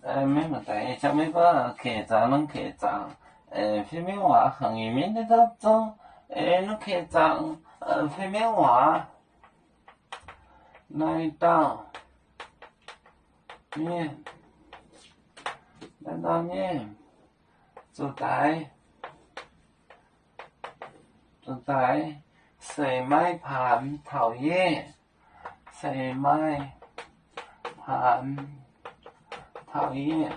Maiv maaih daaih, meih mbuo keh zaangc, norm keh zaangc, fei mienv waac, hangc nyei mienv naaiv dauh zungv, norm keh zaangc, fei mienv waac. Naaiv dauh mienh, naaiv dauh mienh zuqc daaix, zuqc daaix seix maiv paanx taux yie, seix maiv paanx taux yie.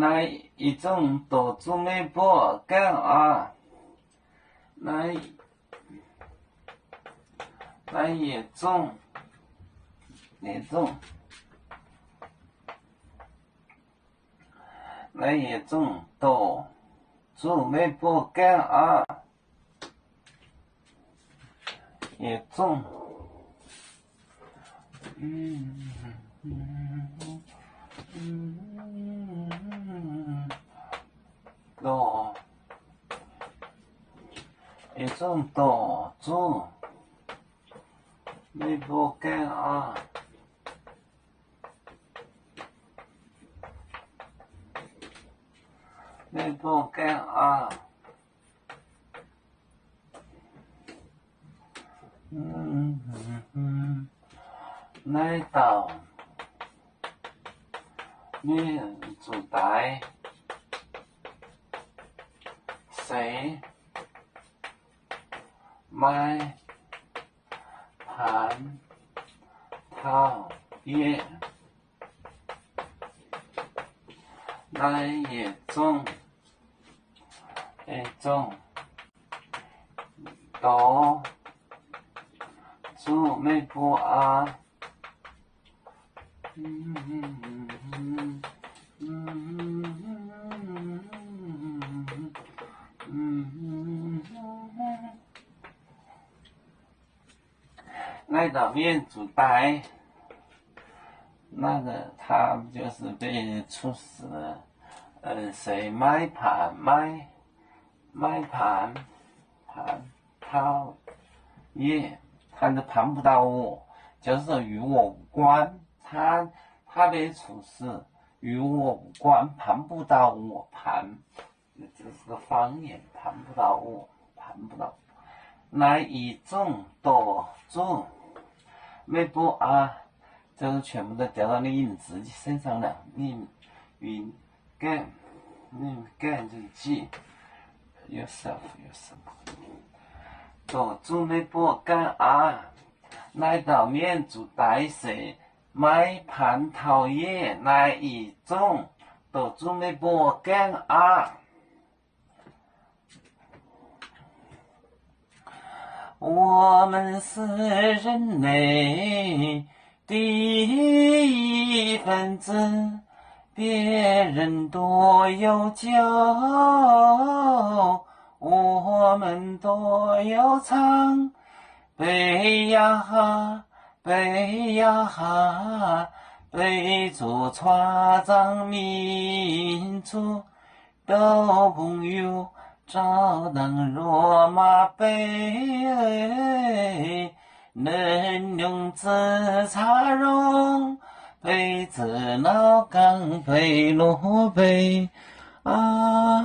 Naaiv yietc zungv doqc zuqc meih mbuo gaengh aqv. Naaiv, naaiv yietc zungv, yietc zungv, naaiv yietc zungv doqc zuqc meih mbuo gaengh aqv. Yietc zungv doqc, yietc zungv doqc zuqc meih mbuo gaengh aqv. Meih mbuo gaengh aqv. Naaiv dauh mienh zuqc daaix seix maiv paanx taux yie. Naaiv yietc zungv, yietc zungv doqc zuqc meih mbuo aqv. Naaiv dauh mienh zuqc daaix, 那个他就是被处死了, seix maiv paanx, maiv, maiv paanx, paanx taux yie, 他是盘不到我, 就是与我无关, 他，他被处死，与我无关，盘不到我，盘 这是个方言，盘不到我，盘不到我。Naaiv yietc zungv doqc zuqv meih mbuo aqv. 就是全部都掉到那印子身上了，印，印，盖，印盖就记，yourself，yourself。Doqc zuqv meih mbuo gaengh aqv. Naaiv dauh mienh zuqc daaix seix maiv paanx taux yie. Naaiv yietc zungv doqc zuqv meih mbuo gaengh aqv. 我们是人类的一份子，别人多有酒，我们多有唱。杯呀哈，杯呀哈，杯中传唱民族 斗篷又照当若马杯，能用紫砂容杯，紫脑缸杯，罗杯啊。